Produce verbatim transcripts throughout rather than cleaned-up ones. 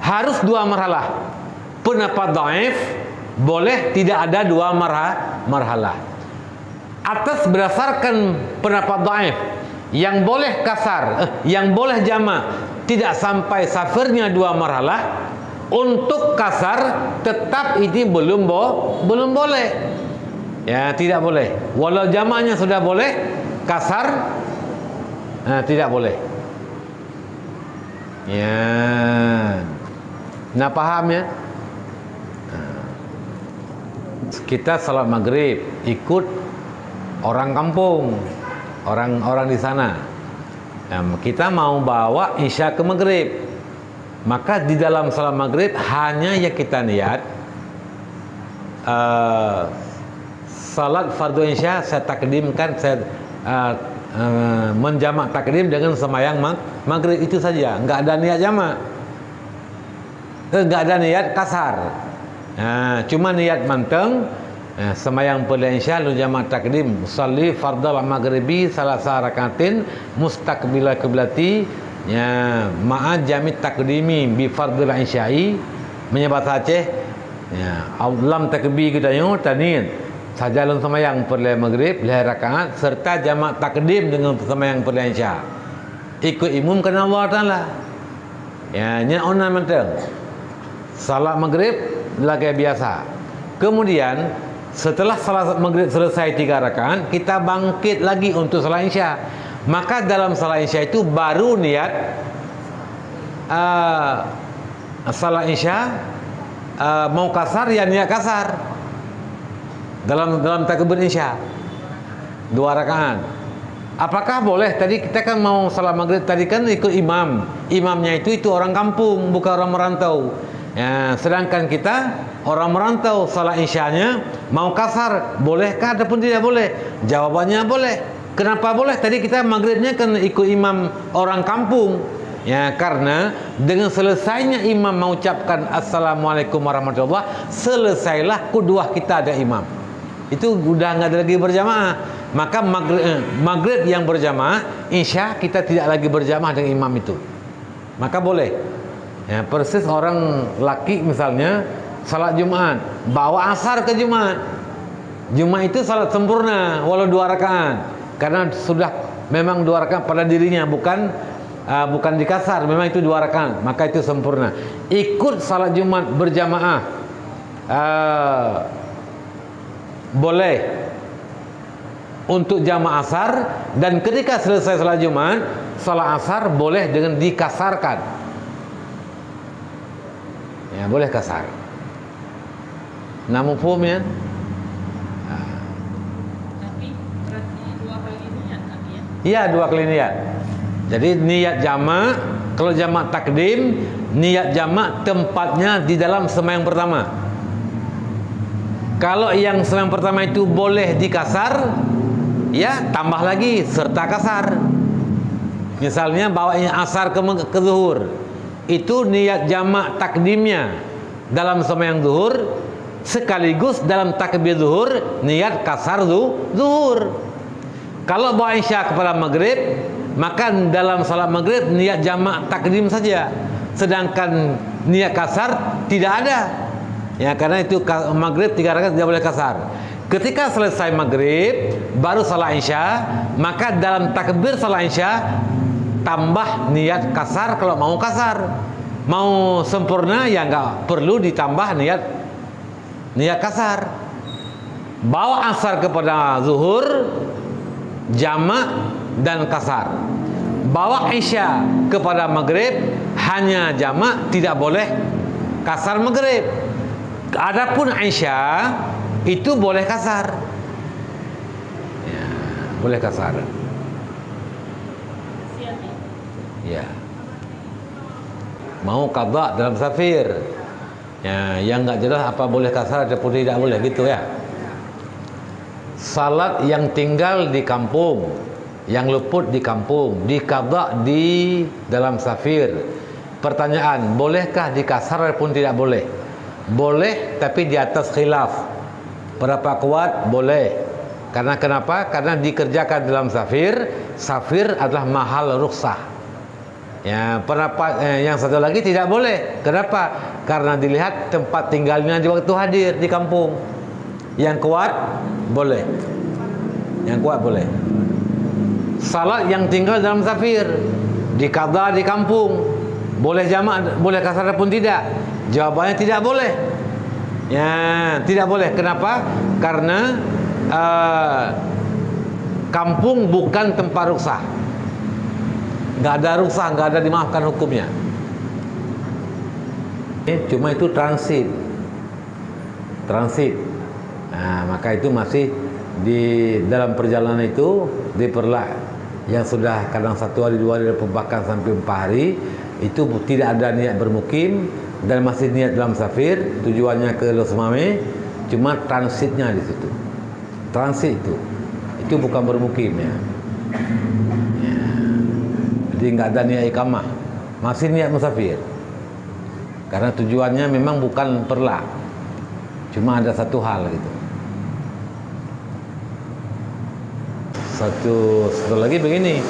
Harus dua marhalah. Pendapat dhaif, boleh tidak ada dua marha-, marhalah. Atas berdasarkan pendapat dhaif, yang boleh kasar, eh, yang boleh jamak tidak sampai safirnya dua marhalah, untuk kasar tetap ini belum bo-, belum boleh. Ya, tidak boleh. Walau jamaknya sudah boleh, kasar, eh, tidak boleh. Ya. Nah, paham ya? Nah, kita salat maghrib ikut orang kampung, orang-orang di sana. Em, kita mau bawa isya ke maghrib. Maka di dalam salat maghrib hanya yang kita niat, eh, salat fardu isya saya takdimkan, saya, eh, eh, menjamak takdim dengan sembahyang mag-, maghrib, itu saja, enggak ada niat jamak. Eh, enggak ada niat kasar. Ha, cuma niat manteng, eh, sembahyang peureulèe isya lôn jamak takdim, usalli fardal maghribi salasa rakaatin mustaqbilal qiblati, ya, ma'a jam'i takdimi bi fardil isya'i, meunyoe basa Aceh, ya, lam takbir geutanyoe taniet, sajan lôn sembahyang peureulèe maghrib lhèe rakaat serta jamak takdim deungon sembahyang peureulèe isya. Ikut imum keunan Allah Taala. Ya, nyan ona mantong. Salat maghrib lagèe biasa. Kemudian, setelah salat maghrib selesai tiga rakaat, kita bangkit lagi untuk salat isya. Maka dalam salat isya itu baru niat, ah, salat isya, ah, mau kasar, ya niat kasar. Dalam, dalam takbir isya. Dua rakaat. Apakah boleh? Tadi kita kan mau salat maghrib, tadi kan ikut imam. Imamnya itu, itu orang kampung, bukan orang merantau. Ya, sedangkan kita orang merantau, salat isyanya mau kasar, bolehkah ataupun tidak boleh? Jawabannya boleh. Kenapa boleh? Tadi kita maghribnya kan ikut imam orang kampung. Ya, karena dengan selesainya imam mengucapkan assalamualaikum warahmatullah, selesailah qudwah kita ada imam. Itu udah nggak ada lagi berjamaah. Maka maghrib, eh, maghrib yang berjamaah, isya kita tidak lagi berjamaah dengan imam itu. Maka boleh. Ya, persis orang laki misalnya salat Jumat, bawa asar ke Jumat. Jumat itu salat sempurna walau dua rakaat. Karena sudah memang dua rakaat pada dirinya, bukan, ah, bukan dikasar, memang itu dua rakaat, maka itu sempurna. Ikut salat Jumat berjamaah, ah, boleh untuk jamak asar, dan ketika selesai salat Jumat, salat asar boleh dengan dikasarkan. Ya, boleh kasar. Na muphom ya? Ah. Tapi berarti dua kali niat, Abi, ya? Iya, dua kali niat. Jadi niat jamak, kalau jamak takdim, niat jamak tempatnya di dalam sembahyang pertama. Kalau yang sembahyang pertama itu boleh dikasar, ya tambah lagi serta kasar. Misalnya bawa asar ke, ke zuhur, itu niat jamak takdimnya dalam sembahyang zuhur, sekaligus dalam takbir zuhur niat kasar zu-, zuhur. Kalau bawa isya kepada maghrib, maka dalam salat maghrib niat jamak takdim saja, sedangkan niat kasar tidak ada. Ya, karena itu ka-, maghrib tiga rakaat tidak boleh kasar. Ketika selesai maghrib, baru salat isya, maka dalam takbir salat isya tambah niat kasar kalau mau kasar. Mau sempurna, ya enggak perlu ditambah niat, niat kasar. Bawa asar kepada zuhur, jamak dan kasar. Bawa isya kepada maghrib, hanya jamak, tidak boleh kasar maghrib. Adapun isya, itu boleh kasar. Ya, boleh kasar. Ya. Mau qadha dalam safir. Ya, yang enggak jelas apa boleh kasar ataupun tidak boleh gitu ya. Salat yang tinggal di kampung, yang luput di kampung, diqadha di dalam safir. Pertanyaan, bolehkah dikasar ataupun tidak boleh? Boleh, tapi di atas khilaf. Pendapat kuat, boleh. Karena kenapa? Karena dikerjakan dalam safir, safir adalah mahal rukhsah. Ya, pendapat, eh, yang satu lagi tidak boleh. Kenapa? Karena dilihat tempat tinggalnya di waktu hadir di kampung. Yang kuat boleh. Yang kuat boleh. Salat yang tinggal dalam musafir, dikada di kampung, boleh jamak, boleh kasar pun tidak? Jawabannya tidak boleh. Ya, tidak boleh. Kenapa? Karena, eh, kampung bukan tempat rukhsah. Nggak ada rukhsah, nggak ada dimaafkan hukumnya. Eh, cuma itu transit. Transit. Nah, maka itu masih di dalam perjalanan itu diperlak yang sudah kadang satu hari, dua hari, bahkan sampai empat hari, itu tidak ada niat bermukim dan masih niat dalam musafir, tujuannya ke Lhokseumawe, cuma transitnya di situ. Transit itu. Itu bukan bermukim, ya. Ya. Jadi nggak ada niat iqamah. Masih niat musafir. Karena tujuannya memang bukan perlak. Cuma ada satu hal gitu. Satu, satu lagi begini.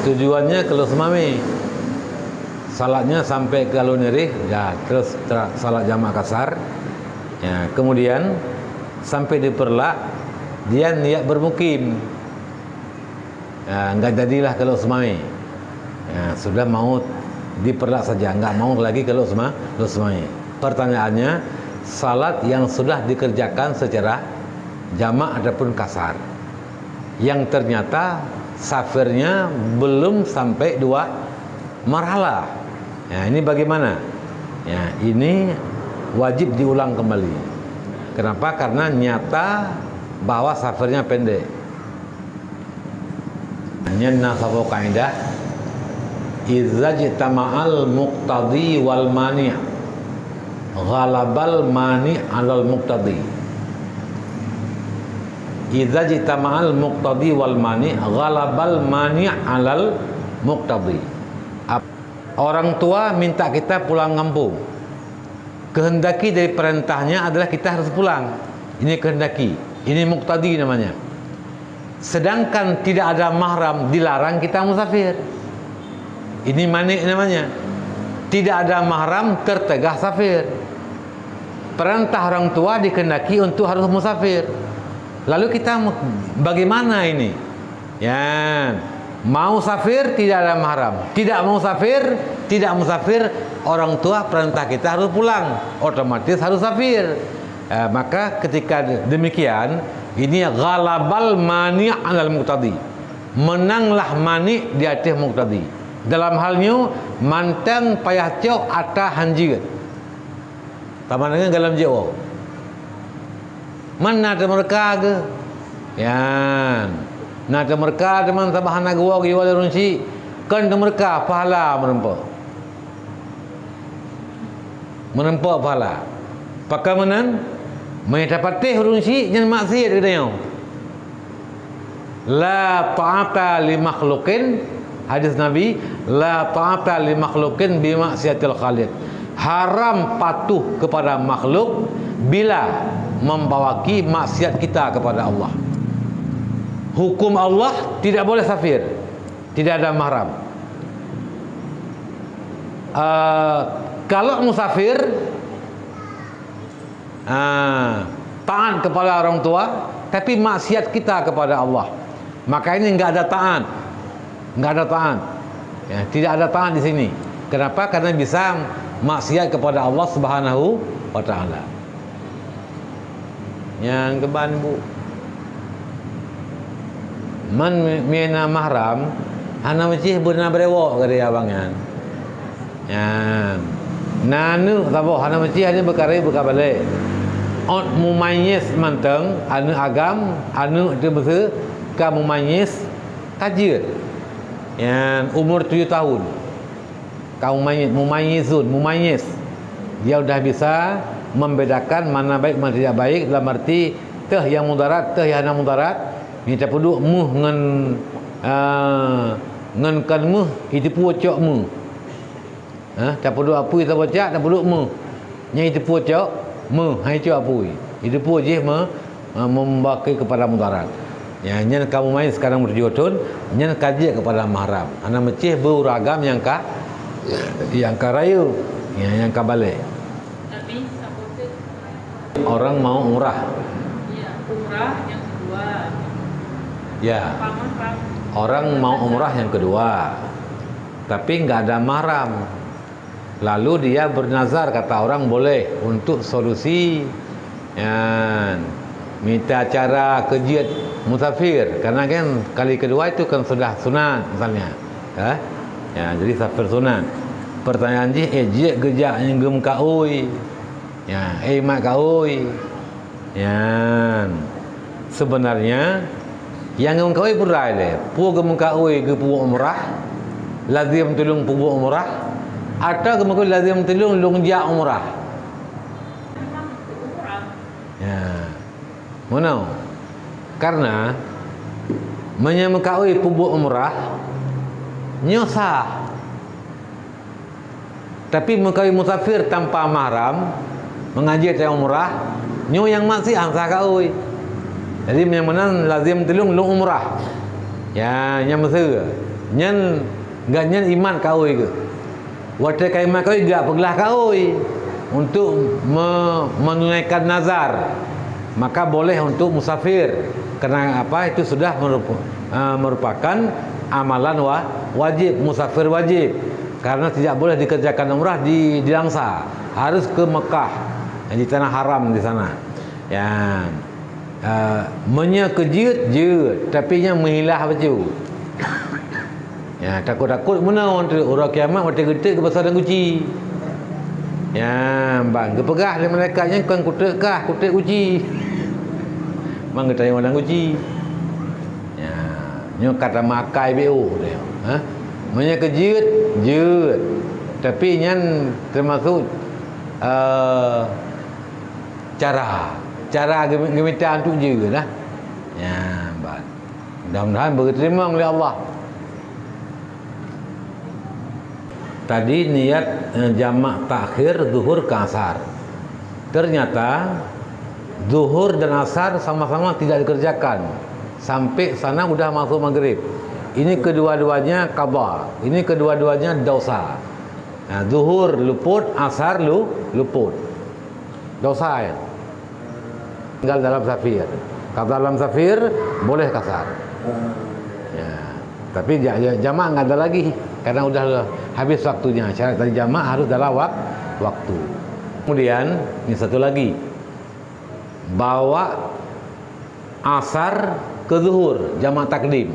Tujuannya ke Lhokseumawe. Salatnya sampai ke Alun Nirih, ya, terus tra-, salat jamak kasar. Ya, kemudian sampai di perlak, dia niat bermukim. Ya, enggak jadilah ke Lhokseumawe. Ya, sudah mau di perlak saja, enggak mau lagi ke Lhokseumawe. Pertanyaannya, salat yang sudah dikerjakan secara jamak ataupun kasar, yang ternyata musafirnya belum sampai dua marhalah. Ya, ini bagaimana? Ya, ini wajib diulang kembali. Kenapa? Karena nyata bahwa musafirnya pendek. Nyan na saboh kaidah, "Idza ijtama'al muqtadi wal mani', ghalabal mani' 'alal muqtadi." "Idza ijtama'al muqtadi wal mani', ghalabal mani' 'alal muqtadi." Ap-, orang tua minta kita pulang kampung. Kehendaki dari perintahnya adalah kita harus pulang. Ini kehendaki. Ini muqtadi namanya. Sedangkan tidak ada mahram, dilarang kita musafir. Ini mani' namanya. Tidak ada mahram, tertegah musafir. Perintah orang tua dikehendaki untuk harus musafir. Lalu kita me-, bagaimana ini? Ya, mau musafir tidak ada mahram. Tidak mau musafir, tidak musafir, orang tua perintah kita harus pulang, otomatis harus musafir. Eh, maka ketika demikian, ini ghalabal mani' 'alal muqtadi. Menanglah mani' di atas muqtadi. Dalam hal nyoe, mantong payah cok ata hanjeuet. Tamat dengan galam jiwoe. Man na teumeureuka geuh? Nyan. Na teumeureuka teuma sabab hana geuwoe geuyue lé ureueng syik. Kon teumeureuka, pahala meurumpok. Meurumpok pahala. Pakon meunan? Meunyo tapatéh ureueng syik nyan maksiet geutanyoe. La ta'ata li makhluqin, hadis Nabi, "La ta'ata li makhluqin bi maksiatil khaliq." Haram patuh kepada makhluk bila membawaki maksiat kita kepada Allah. Hukum Allah tidak boleh safir, tidak ada mahram. Eh, kalau musafir, ah, taat kepada orang tua, tapi maksiat kita kepada Allah. Maka ini enggak ada taat. Enggak ada taat. Ya, tidak ada taat di sini. Kenapa? Karena bisa maksiat kepada Allah Subhanahu wa Ta'ala. Nyang keuban, Bu. Man mi-, mina mahram, hana meucih beuna brewok keu dia abang nyan. Nyan. Na aneuk saboh hana meucih, aneuk beukaré beukabalek. Ot mumayyiz mantong, aneuk agam, aneuk teuh meuseu ka mumayyiz, ka jeuet. Nyan umur tujoh tahun. Ka mumayyiz, mumayyizun, mumayyiz. Dia udah bisa membedakan mana baik, mana tidak baik, dalam arti teuh nyang mudarat, teuh nyang hana mudarat. Nyan tapeuduek méuh ngon, ah, ngon kon méuh, jiteupeue cok méuh. Ha, tapeuduek apui saboh cak, tapeuduek méuh. Nyan jiteupeue cok méuh, han jicok apui. Jiteupeue jih me-, eh, membaki kepada mudarat. Ya, nyan ka mumayyiz sekarang umur tujoh thon, nyan ka jeuet kepada mahram. Hana meucih beu ureueng agam nyang ka, Nyang ka rayeuk, nyang, nyang ka balek. Orang mau umrah. Ya, umrah yang kedua. Ya. Orang mau umrah yang kedua, tapi nggak ada mahram. Lalu dia bernazar, kata orang boleh untuk solusi, yan, mita cara keu jeuet musafir, karena kan kali kedua itu kan sudah sunat misalnya, ya. Ya, jadi safir sunat. Pertanyaan jih, eh, jeuet geujak nyang geumeukaôi? Ya, eh, mat kaôi. Nyan, sebenarnya nyang geumeukaôi peue rai lé, peue geumeukaôi geupeubuet umrah, lazim tulông peubuet umrah, atawa geumeukaôi lazim tulông lôn jak umrah? Ya. Meunoe. Karena meunyoe meukaôi peubuet umrah, nyoe sah. Tapi meukaôi musafir tanpa mahram, meungaji ateueh umrah, nyoe nyang maksiat, han sah kaôi. Jadi, meunyoe meunan lazim tulông lôn umrah. Ya, nyan meuseu. Nyan, gobnyan imat kaôi geuh. Watèe ka imat kaôi, geujak peuglah kaôi untuk me-, menunaikan nazar. Maka boleh untuk musafir. Karena apa? Itu sudah merupa-, eh, merupakan amalan wa-, wajib, musafir wajib. Karena tidak boleh dikerjakan umrah di, di Langsa, harus ke Mekah, di tanah haram di sana. Ya, eh, meunyoe keu jeuet, jeuet, tapi nyan meuhilah bacut. Ya, takot-takot meunoe, uroe kiamat watèe geuteuk geubasa dan guci. Ya, ban geupeugah lé malaikat nyan, "Kon kuteuk kah, kuteuk guci." Ban geutanyong dan guci. Ya, nyoe ka tamakai B O nyoe, ha? Meunyoe keu jeuet, jeuet. Tapi nyan teumasuk, eh, cara, cara geu-, geumita untuk jeuet lah. Ya, ban. Mudah-mudahan beuteurimong lé Allah. Tadi niat, eh, jamak takhir zuhur ke asar. Ternyata zuhur dan asar sama-sama tidak dikerjakan sampai sana udah masuk maghrib. Ini kedua-duanya qadha, ini kedua-duanya dosa. Nah, zuhur luput, asar lu-, luput. Dosa, ya. Tinggal dalam safir. Kalau dalam safir, boleh kasar. Ya. Tapi ja-, ja-, jamak nggak ada lagi, karena udah habis waktunya. Syarat dari jamak harus dalam wak-, waktu. Kemudian, ini satu lagi. Bawa asar ke zuhur, jamak takdim.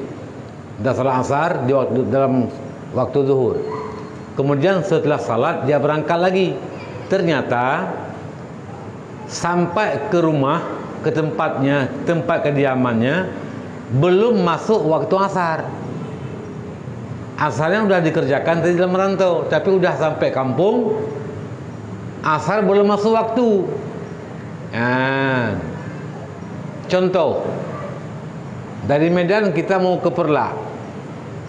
Dah salat asar di waktu, dalam waktu zuhur. Kemudian setelah salat, dia berangkat lagi. Ternyata, sampai ke rumah, ke tempatnya, tempat kediamannya, belum masuk waktu asar. Asarnya udah dikerjakan tadi dalam rantau, tapi udah sampai kampung, asar belum masuk waktu. Nah, contoh, dari Medan kita mau ke Peureulak,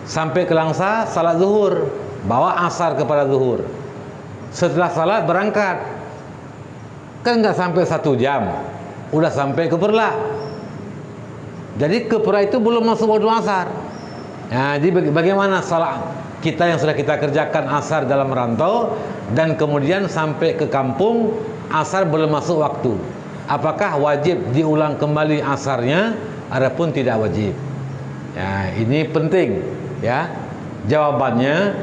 sampai ke Langsa, salat zuhur, bawa asar kepada zuhur. Setelah salat, berangkat. Kan nggak sampai satu jam, udah sampai ke Peureulak. Jadi, ke Peureulak itu belum masuk waktu asar. Nah, jadi baga-, bagaimana salat kita yang sudah kita kerjakan asar dalam rantau dan kemudian sampai ke kampung, asar belum masuk waktu? Apakah wajib diulang kembali asarnya? Adapun tidak wajib. Ya, ini penting, ya. Jawabannya,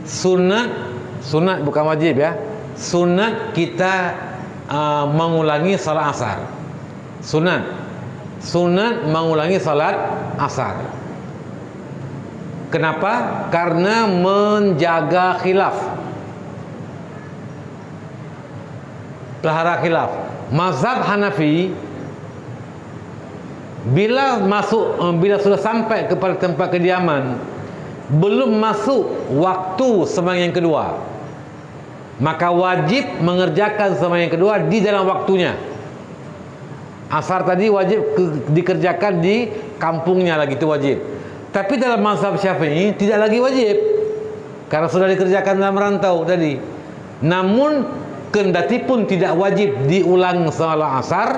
sunat, sunat bukan wajib, ya. Sunat kita, ah, mengulangi salat asar. Sunat. Sunat mengulangi salat asar. Kenapa? Karena menjaga khilaf. Pelihara khilaf. Mazhab Hanafi, bila masuk, eh, bila sudah sampai kepada tempat kediaman, belum masuk waktu sembahyang yang kedua, maka wajib mengerjakan sembahyang yang kedua di dalam waktunya. Asar tadi wajib ke-, dikerjakan di kampungnya lagi, itu wajib. Tapi dalam mazhab Syafi'i tidak lagi wajib, karena sudah dikerjakan dalam rantau tadi. Namun, kendati pun tidak wajib diulang salat asar,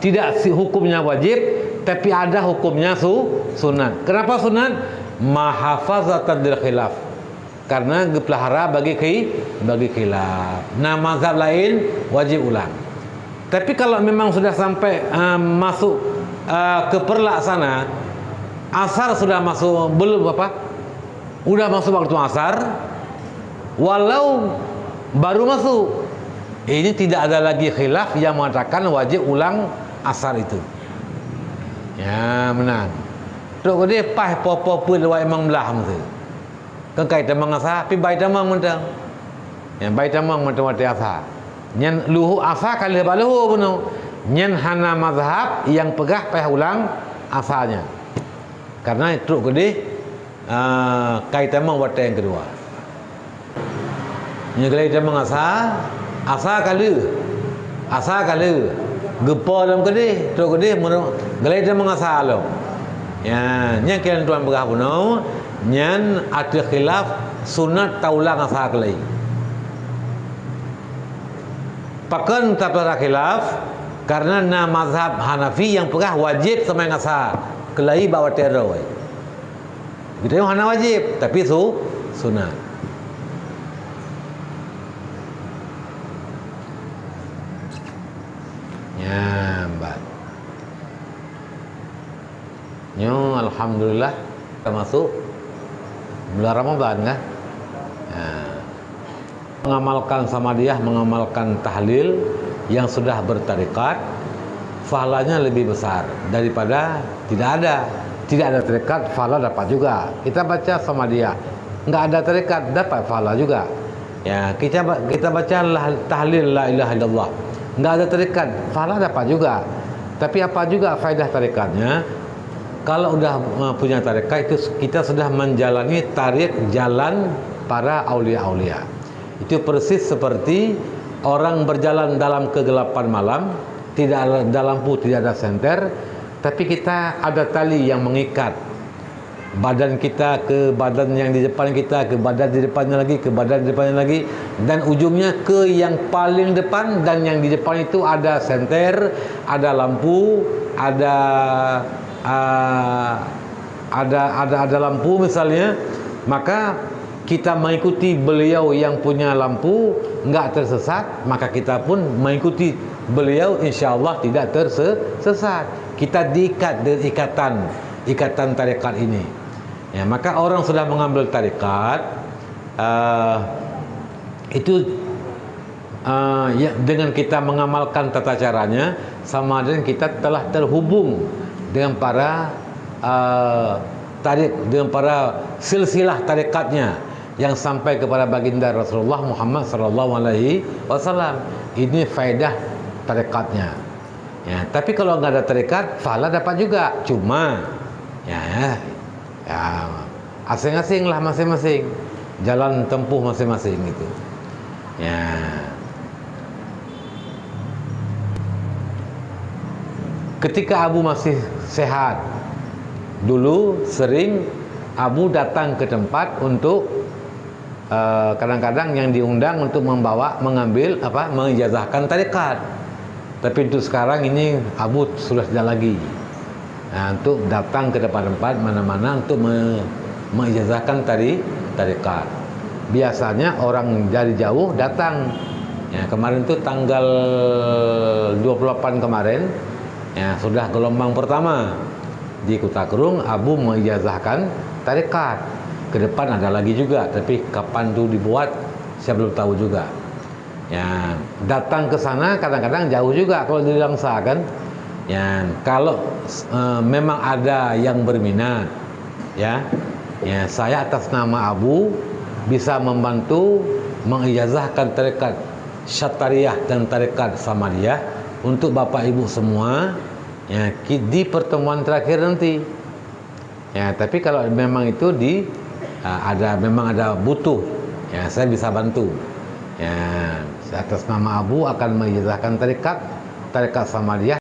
tidak si-, hukumnya wajib, tapi ada hukumnya su-, sunat. Kenapa sunat? Mahafazatan lil khilaf. Karena geupeulahara bagi khi-, bagi khilaf. Na mazhab laén wajéb ulang. Tapi kalau memang sudah sampai, ah, masuk, ah, ke perlak sana, asar sudah masuk, belum apa? Udah masuk waktu asar, walau baru masuk, ini tidak ada lagi khilaf yang mengatakan wajib ulang asar itu. Ya, meunan. Trok keudeh paih po-po peuet lewat limong blah meusu. Kan kai tamong asa, pi bai tamong mantong. Nyan bai tamong mantong watèe asa. Nyan luhô asa ka lheueh bak luhô bunoe. Nyan hana mazhab nyang peugah paih ulang asa nyan. Karena trok keudeh, ah, kai tamong watèe nyang keudua. Nyan geulai tamong asa, asa ka lheueh. Asa ka lheueh. Geupo lom keudeh, trok keudeh meunurot geulai tamong asa lom. Ya, nyan keunan tuan peugah bunoe, nyan ateueh khilaf sunat taulang asa keulai. Pakon tapeuhara khilaf? Karena na mazhab Hanafi nyang peugah wajéb seumayang asa keulai bak watèe droe. Geutanyoe hana wajéb, tapi su-, sunat. Nyan, ban. Nyoe alhamdulillah ka masuk bulan Ramadan, kan? Ha. Mengamalkan samadiyah, mengamalkan tahlil yang sudah bertarekat, pahalanya lebih besar daripada tidak ada. Tidak ada tarekat, pahala dapat juga. Kita baca samadiyah, enggak ada tarekat, dapat pahala juga. Ya, kita ba-, kita baca lah tahlil la ilaha illallah. Enggak ada tarekat, pahala dapat juga. Tapi apa juga faedah tarekatnya? Kalau udah, eh, punya tarekat itu, kita sudah menjalani tarik jalan para aulia-aulia. Itu persis seperti orang berjalan dalam kegelapan malam, tidak ada lampu, tidak ada senter, tapi kita ada tali yang mengikat badan kita ke badan yang di depan kita, ke badan di depannya lagi, ke badan di depannya lagi, dan ujungnya ke yang paling depan dan yang di depan itu ada senter, ada lampu, ada, ah, ada, ada, ada lampu misalnya, maka kita mengikuti beliau yang punya lampu, enggak tersesat, maka kita pun mengikuti beliau, insya Allah tidak terse-, sesat. Kita diikat dengan ikatan, ikatan tarekat ini. Ya, maka orang sudah mengambil tarekat, eh, itu, eh, ya, dengan kita mengamalkan tata caranya, sama dengan kita telah terhubung dengan para, eh, tarik, dengan para silsilah tarekatnya yang sampai kepada baginda Rasulullah Muhammad sallallahu alaihi wasallam. Ini faedah tarekatnya. Ya, tapi kalau nggak ada tarekat, pahala dapat juga. Cuma, ya, ya, asing-asing lah masing-masing. Jalan tempuh masing-masing gitu. Ya. Ketika Abu masih sehat, dulu sering Abu datang ke tempat untuk, eh, kadang-kadang yang diundang untuk membawa, mengambil, apa, mengijazahkan tarekat. Tapi untuk sekarang ini Abu sudah tidak lagi. Nah, untuk datang ke tempat-tempat mana-mana untuk me-, mengijazahkan tari-, tarekat. Biasanya orang dari jauh datang. Ya, kemarin tu tanggal dua puluh delapan kemarin, ya, sudah gelombang pertama di Kuta Krueng, Abu mengijazahkan tarekat. Ke depan ada lagi juga, tapi kapan tu dibuat, saya belum tahu juga. Ya, datang ke sana kadang-kadang jauh juga kalau dari Langsa kan. Ya, kalau, eh, memang ada yang berminat, ya, ya, saya atas nama Abu bisa membantu mengijazahkan tarekat Syattariyah dan tarekat Samadiyah untuk Bapak Ibu semua, ya, ki-, di pertemuan terakhir nanti. Ya, tapi kalau memang itu di, ah, ada, memang ada butuh, ya, saya bisa bantu. Ya, atas nama Abu akan mengijazahkan tarekat, tarekat Samadiyah.